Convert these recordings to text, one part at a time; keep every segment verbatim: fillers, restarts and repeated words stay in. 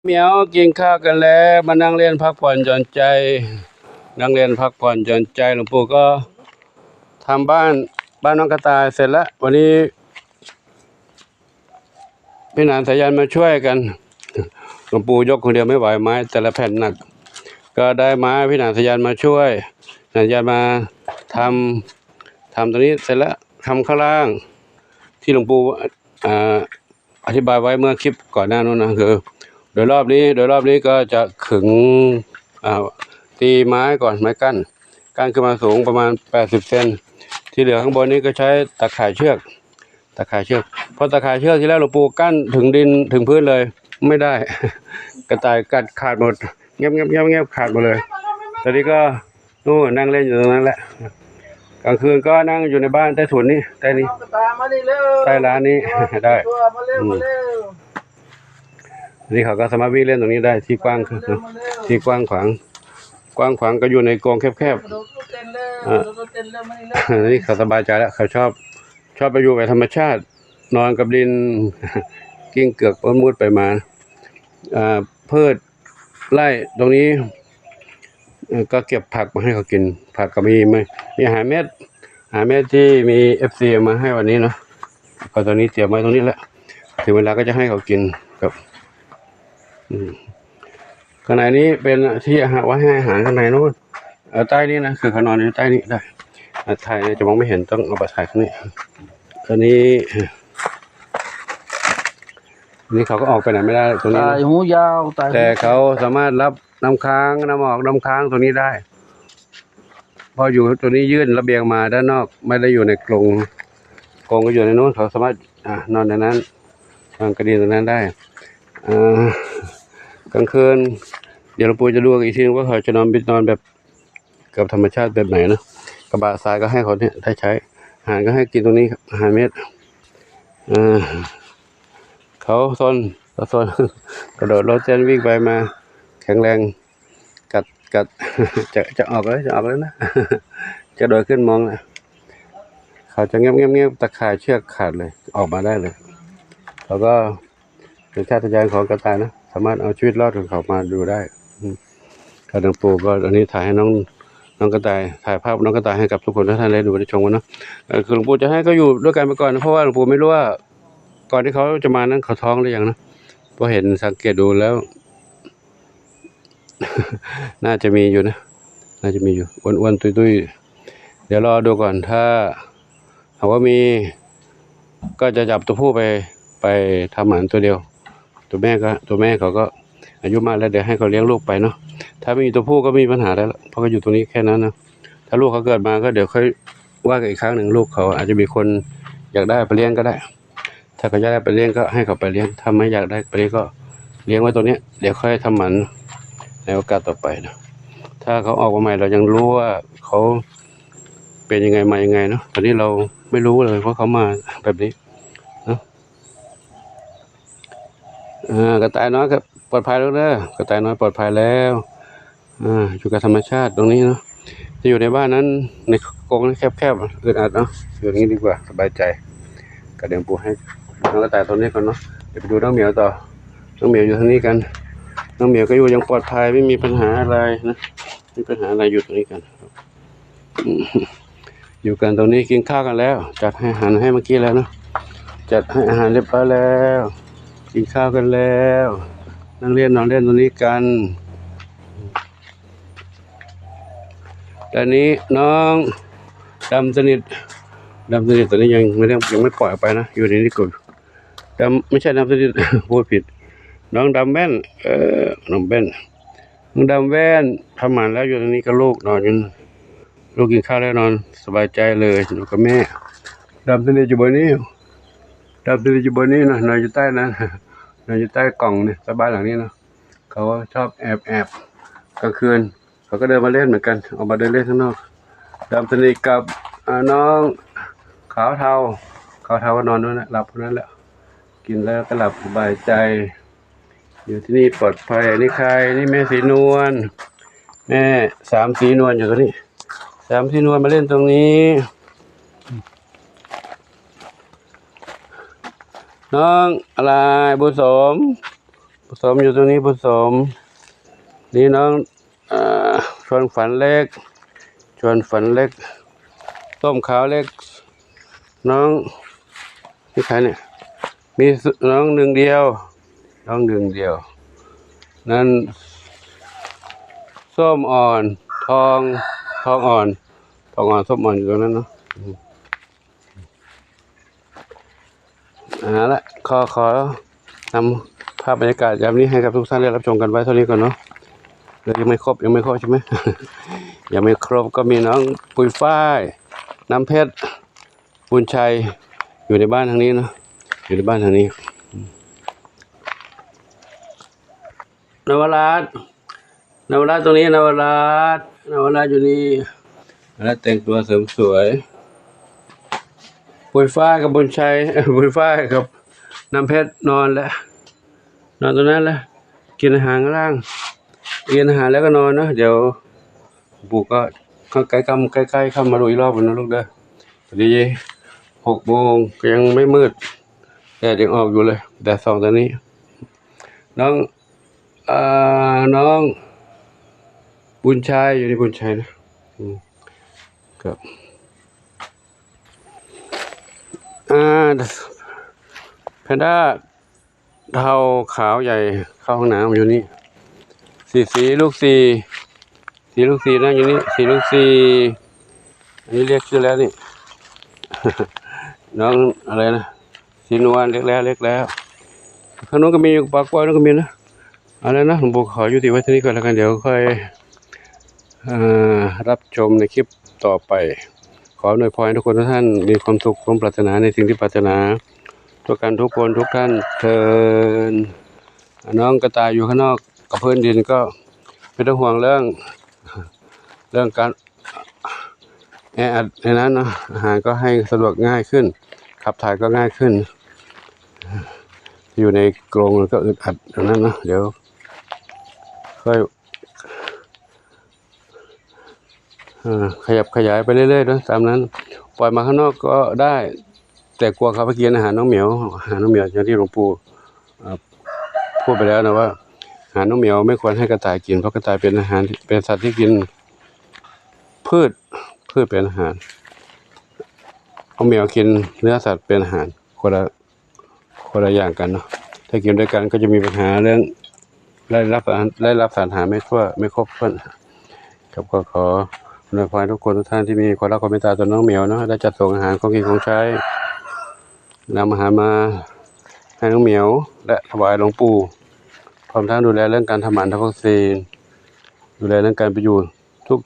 เหมียวกินข้าวกันแล้ว มานั่งเล่นพักผ่อนหย่อนใจ นั่งเล่นพักผ่อนหย่อนใจ หลวงปู่ก็ทำบ้าน บ้านน้องกระต่ายเสร็จแล้ว วันนี้ พี่หนานสายันมาช่วยกัน หลวงปู่ยกคนเดียวไม่ไหว ไม้แต่ละแผ่นหนัก ก็ได้ไม้พี่หนานสายันมาช่วย หนานสายันมาทำ ทำตรงนี้เสร็จแล้ว ทำข้างล่าง ที่หลวงปู่ อ่า อธิบายไว้เมื่อคลิปก่อนหน้านู้นนะ คือ โดยรอบนี้ โดยรอบนี้ก็จะขึง อ่า ตีไม้ก่อน ไม้กั้น กั้นขึ้นมาสูงประมาณแปดสิบเซน ที่เหลือข้างบนนี้ก็ใช้ตะข่ายเชือก ตะข่ายเชือก เพราะตะข่ายเชือกที่แล้วหลวงปู่กั้นถึงดินถึงพื้นเลย ไม่ได้ กระต่ายกัดขาดหมด เงียบเงียบเงียบเงียบขาดหมดเลย ตอนนี้ก็นู่นนั่งเล่นอยู่ตรงนั้นแหละ กลางคืนก็นั่งอยู่ในบ้านใต้ถุนนี่ ใต้นี้ น้องกระต่ายมานี่เร็ว ใต้ร้านนี้ ได้ ตัวมาเร็ว อืม มาเร็ว นี่เขาก็สามารถวิ่งเล่นตรงนี้ได้ ที่กว้าง มาเร็ว เนอะ มาเร็ว ที่กว้างขวาง กว้างขวางก็อยู่ในกรงแคบๆ กระโดดเต้นเร็ว อ่ะ กระโดดเต้นเร็ว มานี่เร็ว อันนี้เขาสบายใจแล้ว เขาชอบ ชอบไปอยู่กับธรรมชาติ นอนกับดิน กิ้งเกือกมุดไปมา อ่า พืชไร่ตรงนี้ เอ่อ ก็เก็บผักมาให้เขากิน ผักก็มี มี มีอาหารเม็ด อาหารเม็ดที่มีเอฟซีเอามาให้วันนี้เนาะ ก็ตอนนี้เตรียมไว้ตรงนี้แหละ ถึงเวลาก็จะให้เขากินครับ อืม ข้างในนี้เป็นที่อาหาร ไว้ให้อาหารข้างในนู้น เอ่อ ใต้นี้นะ คือเขานอนอยู่ใต้นี้ได้ อ่ะ ถ่ายจะมองไม่เห็น ต้องเอาไปถ่ายข้างนี้ อันนี้ อันนี้เขาก็ออกไปไหนไม่ได้ตรงนี้นะ ตายหูยาว ตายหู แต่เขาสามารถรับน้ำค้าง น้ำออก น้ำค้างตรงนี้ได้ เพราะอยู่ตรงนี้ยื่นระเบียงมาด้านนอก ไม่ได้อยู่ในกรง กรงก็อยู่ในนู้น เขาสามารถ อ่ะ นอนในนั้น นอนกระดินตรงนั้นได้ อ่า กลางคืน เดี๋ยวหลวงปู่จะดูอีกทีนึงว่าเขาจะนอน นอนแบบกับธรรมชาติแบบไหนนะ กระบะทรายก็ให้เขาเนี่ยได้ใช้ อาหารก็ให้กินตรงนี้ครับ อาหารเม็ด อ่า เขาซน เขาซน กระโดดโลดเต้นวิ่งไปมา แข็งแรง กัด กัด จะ จะออกแล้ว จะออกแล้วนะ จะโดดขึ้นมองนะ เขาจะเงียบเงียบเงียบ ตะข่ายเชือกขาดเลย ออกมาได้เลย แล้วก็เป็นชาตญาณของกระต่ายนะ สามารถเอาชีวิตรอดของเขามาดูได้ อืม ครับ หลวงปู่ก็อันนี้ถ่ายให้น้อง น้องกระต่าย ถ่ายภาพน้องกระต่ายให้กับทุกคนทุกท่านได้ดูได้ชมกันเนาะ เอ่อ คือหลวงปู่จะให้เขาอยู่ด้วยกันไปก่อนนะ เพราะว่าหลวงปู่ไม่รู้ว่า ก่อนที่เขาจะมานั้นเขาท้องหรือยังนะ เพราะเห็นสังเกตดูแล้ว น่าจะมีอยู่นะ น่าจะมีอยู่ อ้วนๆ ตุ้ยๆ เดี๋ยวรอดูก่อน ถ้าหากว่ามี ก็จะจับตัวผู้ไป ไปทำหมันตัวเดียว ตัวแม่ก็ ตัวแม่เขาก็อายุมากแล้ว เดี๋ยวให้เขาเลี้ยงลูกไปเนาะ ถ้าไม่มีตัวผู้ก็ไม่มีปัญหาแล้ว เพราะก็อยู่ตรงนี้แค่นั้นนะ ถ้าลูกเขาเกิดมาก็เดี๋ยวค่อยว่ากันอีกครั้งหนึ่ง ลูกเขาอาจจะมีคนอยากได้ไปเลี้ยงก็ได้ ถ้าเขาอยากได้ไปเลี้ยงก็ให้เขาไปเลี้ยง ถ้าไม่อยากได้ไปเลี้ยงก็เลี้ยงไว้ตรงเนี้ย เดี๋ยวค่อยทำหมันในโอกาสต่อไปนะ ถ้าเขาออกมาใหม่เรายังรู้ว่าเขาเป็นยังไงมายังไงเนาะ ตอนนี้เราไม่รู้เลยว่าเขามาแบบนี้เนาะ อ่า กระต่ายน้อยครับ ปลอดภัยแล้วเด้อ กระต่ายน้อยปลอดภัยแล้ว อ่า อยู่กับธรรมชาติตรงนี้เนาะ จะอยู่ในบ้านนั้น ในกรงแคบๆ อึดอัดเนาะ อยู่อย่างนี้ดีกว่า สบายใจ ก็เดี๋ยวปู่ให้น้องกระต่ายตรงนี้ก่อนเนาะ เดี๋ยวไปดูน้องเหมียวต่อ น้องเหมียวอยู่ทางนี้กัน น้องเหมียวก็อยู่ยังปลอดภัย ไม่มีปัญหาอะไรนะ ไม่มีปัญหาอะไร อยู่ตรงนี้กัน อืม อยู่กันตรงนี้ กินข้าวกันแล้ว จัดให้อาหารให้เมื่อกี้แล้วเนาะ จัดให้อาหารเรียบร้อยแล้ว กินข้าวกันแล้ว นั่งเล่นนอนเล่นตรงนี้กัน ด้านนี้น้องดำสนิท ดำสนิทตอนนี้ยังไม่ได้ ยังไม่ปล่อยออกไปนะ อยู่ในนี้ก่อน ดำ ไม่ใช่ดำสนิท พูดผิด น้องดำแว่น เออ น้องแว่น น้องดำแว่น ทำหมันแล้ว อยู่ตรงนี้กับลูกนอนอยู่ ลูกกินข้าวแล้วนอนสบายใจเลย อยู่กับแม่ ดำสนิทอยู่บนนี้ ดำสนิทอยู่บนนี้นะ นอนอยู่ใต้นั้น นอนอยู่ใต้กล่องนี่ ใต้บ้านหลังนี้นะ เขาชอบแอบแอบกลางคืน เขาก็เดินมาเล่นเหมือนกัน ออกมาเดินเล่นข้างนอก ดำสนิทกับ อ่า น้องขาวเทา ขาวเทาก็นอนด้วยนะ หลับคนนั้นแหละ กินแล้วก็หลับสบายใจ อยู่ที่นี่ปลอดภัย อันนี้ใคร นี่แม่สีนวล แม่สามสีนวลอยู่ตรงนี้ สามสีนวลมาเล่นตรงนี้ น้องอะไร บุญสม สมอยู่ตรงนี้ บุญสม นี่น้อง เอ่อ ชวนฝันเล็ก ชวนฝันเล็ก ส้มขาวเล็ก น้อง นี่ใครเนี่ย มีน้องหนึ่งเดียว น้องหนึ่งเดียว นั่น ส้มอ่อน ทอง ทองอ่อน ทองอ่อน ส้มอ่อนอยู่ตรงนั้นเนาะ อืม เอาละ ขอ ขอนำภาพบรรยากาศยามนี้ให้กับทุกท่านได้รับชมกันไว้เท่านี้ก่อนเนาะ แล้วยังไม่ครบ ยังไม่ครบใช่ไหม ยังไม่ครบ ก็มีน้องปุยฝ้าย น้ำเพชร บุญชัย อยู่ในบ้านทางนี้เนาะ อยู่ในบ้านทางนี้ นวรัตน์ นวรัตน์ตรงนี้ นวรัตน์ นวรัตน์อยู่นี่ นวรัตน์แต่งตัวเสริมสวย ปุยฝ้ายกับบุญชัย เอ้ย ปุยฝ้ายกับน้ำเพชรนอนแล้ว นอนตรงนั้นแหละ กินอาหารข้างล่าง กินอาหารแล้วก็นอนนะ เดี๋ยวปู่ก็ใกล้ค่ำ ใกล้ๆค่ำมาดูอีกรอบนึงนะลูกเด้อ พอดีหกโมง ก็ยังไม่มืด แดดยังออกอยู่เลย แดดส่องตอนนี้ น้อง อ่า น้อง บุญชัย อยู่นี่บุญชัยนะ อืม ครับ อ่า แพนด้า เทาขาวใหญ่เข้าห้องน้ำอยู่นี่ สี สีลูกสี่ สีลูกสี่นั่งอยู่นี่ สีลูกสี่ อันนี้เรียกชื่อแล้วนี่ น้องอะไรนะ สีนวลเรียกแล้ว เรียกแล้ว ข้างนู้นก็มีอยู่ ป่ากล้วยนู้นก็มีนะ เอาละนะ หลวงปู่ขอยุติไว้เท่านี้ก่อนแล้วกัน เดี๋ยวค่อย เอ่อ รับชมในคลิปต่อไป ขออำนวยพรให้ทุกคนทุกท่านมีความสุขสมปรารถนาในสิ่งที่ปรารถนา ทุกกันทุกคนทุกท่านเทอญ น้องกระต่ายอยู่ข้างนอกกับพื้นดินก็ไม่ต้องห่วงเรื่อง เรื่องการแออัดในนั้นเนาะ อาหารก็ให้สะดวกง่ายขึ้น ขับถ่ายก็ง่ายขึ้น อยู่ในกรงมันก็อึดอัดอย่างนั้นเนาะ เดี๋ยวค่อย เอ่อ ขยับขยายไปเรื่อยๆเนาะ ตามนั้น ปล่อยมาข้างนอกก็ได้ แต่กลัวเขาไปกินอาหารน้องเหมียว อาหารน้องเหมียว อย่างที่หลวงปู่ เอ่อ พูดไปแล้วนะว่า อาหารน้องเหมียวไม่ควรให้กระต่ายกิน เพราะกระต่ายเป็นอาหาร เป็นสัตว์ที่กินพืช พืชเป็นอาหาร เอาเหมียวกินเนื้อสัตว์เป็นอาหาร คนละ คนละอย่างกันเนาะ ถ้ากินด้วยกันก็จะมีปัญหาเรื่อง ได้รับสาร ได้รับสารอาหารไม่ทั่ว ไม่ครบถ้วน ครับ ก็ขออำนวยพรให้ทุกคนทุกท่านที่มีความรักความเมตตาต่อน้องเหมียวเนาะ ได้จัดส่งอาหารของกินของใช้ นำอาหารมาให้น้องเหมียว และถวายหลวงปู่ พร้อมทั้งดูแลเรื่องการทำหมันทำวัคซีน ดูแลเรื่องการไปอยู่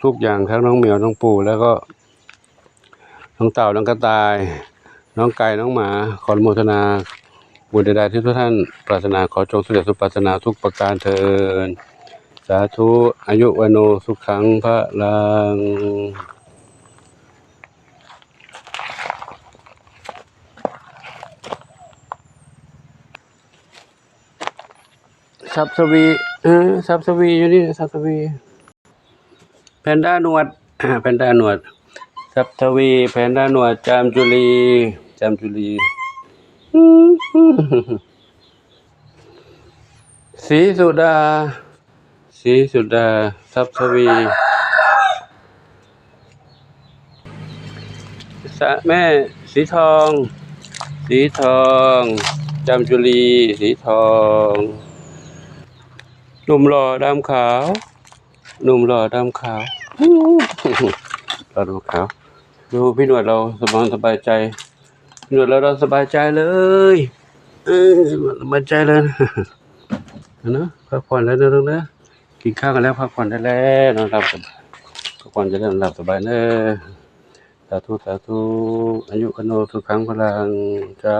ทุกๆอย่าง ทั้งน้องเหมียว น้องปู่ แล้วก็ น้องเต่า น้องกระต่าย น้องไก่ น้องหมา ขออนุโมทนาบุญใดๆที่ทุกท่านปรารถนา ขอจงสำเร็จสมปรารถนาทุกประการเทอญ สาธุ อายุวัณโณ สุขัง พลัง ทรัพย์ทวี เออ ทรัพย์ทวีอยู่นี่ ทรัพย์ทวี แพนด้าหนวด อ่า แพนด้าหนวด ทรัพย์ทวี แพนด้าหนวด จามจุลี จามจุลี อืม ศรีสุดา ศรีสุดา ทรัพย์ทวี สะ แม่สีทอง สีทอง จามจุลี สีทอง หนุ่มหล่อดำขาว หนุ่มหล่อดำขาว หล่อดำขาว ดูพี่หนวดเราสบาย สบายใจ พี่หนวดเรา เราสบายใจเลย เออ สบายใจเลยนะ พักผ่อนแล้วนะลูกนะ กินข้าวกันแล้ว พักผ่อนได้แล้ว นอนหลับสบาย พักผ่อนจะได้นอนหลับสบายเนอะ สาธุ สาธุ อายุวัณโณ สุขัง พลัง เจ้า